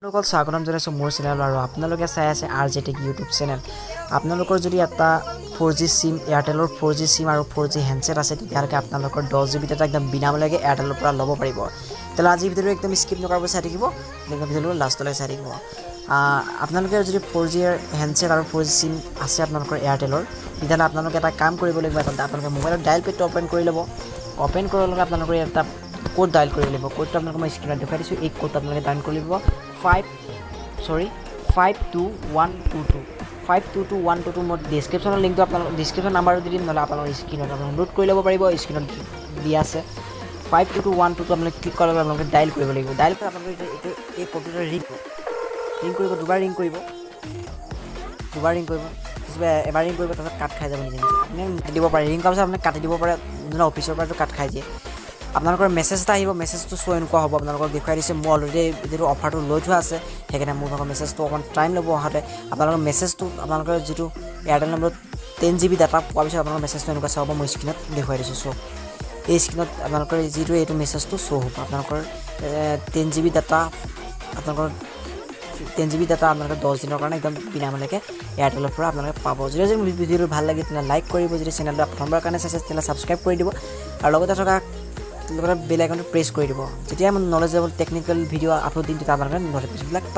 সকল, স্বাগতম জনাইছোঁ মোৰ চেনেল আৰু আপোনালোকে চাই আছে R J tech YouTube channel. আপোনালোকৰ যদি এটা 4G SIM, এয়াৰটেলৰ 4G SIM আৰু 4G handset আছে, তেতিয়াহ'লে আপোনালোকৰ 10 জিবি ডাটা একদম বিনামূলীয়াকৈ এয়াৰটেলৰ পৰা ল'ব পাৰিব। তেতিয়াহ'লে আজিৰ ভিডিঅ'টো একদম স্কিপ নকৰাকৈ চাই থাকিব, একদম ভিডিঅ'টো লাষ্টলৈ চাই থাকিব। আপোনালোকে যদি 4জিৰ হেণ্ডছেট আৰু 4জি চিম আছে আপোনালোকৰ এয়াৰটেলৰ, তেতিয়াহ'লে আপোনালোকে এটা কাম কৰিব লাগিব। এটা আপোনালোকে মোবাইলৰ ডায়েল পেডটো অ'পেন কৰি ল'ব। অ'পেন কৰাৰ লগে আপোনালোকৰ এটা কোড ডায়েল কৰিব লাগিব। কোডটো আপোনালোকক মই স্ক্ৰীণত দেখুৱাই দিছোঁ। এই কোডটো আপোনালোকে ডায়েল কৰিব লাগিব 5, sorry, 52122, 522122। মই ডিছক্ৰিপশ্যনৰ লিংকটো আপোনালোক ডিছক্ৰিপশ্যন নাম্বাৰটো দি দিম, নহ'লে আপোনালোকৰ স্ক্ৰীণত আপোনালোকে নোট কৰি ল'ব পাৰিব। স্ক্ৰীণত দিয়া আছে 522122। আপোনালোকে ক্লিক কৰাৰ লগে আপোনালোকে ডায়েল কৰিব লাগিব। ডায়েল কৰি আপোনালোকে এইটো এই কোডটো ৰিং ৰিং কৰিব, দুবাৰ ৰিং কৰিব, দুবাৰ ৰিং কৰিব, এবাৰ ৰিং কৰিব, তাৰপিছত কাট খাই যাব নিজে নিজে। আপুনি কাটি দিব পাৰে। ৰিং কৰাৰ পিছত আপুনি কাটি দিব পাৰে, নহ'লে অফিচৰ পৰাতো কাট খাই দিয়ে। আপোনালোকৰ মেছেজ এটা আহিব। মেছেজটো শ্ব' এনেকুৱা হ'ব। আপোনালোকক দেখুৱাই দিছে। মোৰ অলৰেডি যিটো অফাৰটো লৈ থোৱা আছে, সেইকাৰণে মোৰ ভাগৰ মেছেজটো অকণমান টাইম ল'ব অহাতে। আপোনালোকৰ মেছেজটো, আপোনালোকৰ যিটো এয়াৰটেল নম্বৰত 10 জিবি ডাটা পোৱাৰ পিছত আপোনালোকৰ মেছেজটো এনেকুৱা চাব। মই স্ক্ৰীণত দেখুৱাই দিছোঁ। চ' এই স্ক্ৰীণত আপোনালোকৰ যিটো এইটো মেছেজটো শ্ব' হ'ব, আপোনালোকৰ 10 জিবি ডাটা, আপোনালোকৰ 10 জিবি ডাটা আপোনালোকে 10 দিনৰ কাৰণে একদম বিনামূলীয়াকৈ এয়াৰটেলৰ পৰা আপোনালোকে পাব। যদি যদি ভিডিঅ'টো ভাল লাগে, তেনেহ'লে লাইক কৰিব। যদি চেনেলটো প্ৰথমবাৰ কাৰণে চাইছে, তেতিয়াহ'লে ছাবস্ক্ৰাইব কৰি দিব আৰু লগতে বেল আইকনটো প্ৰেছ কৰি দিব। যেতিয়া মই নলেজেবল টেকনিকেল ভিডিঅ' আপলোড দিম, তেতিয়া আপোনালোকে নটিফিকেশ্যনবিলাক পাই।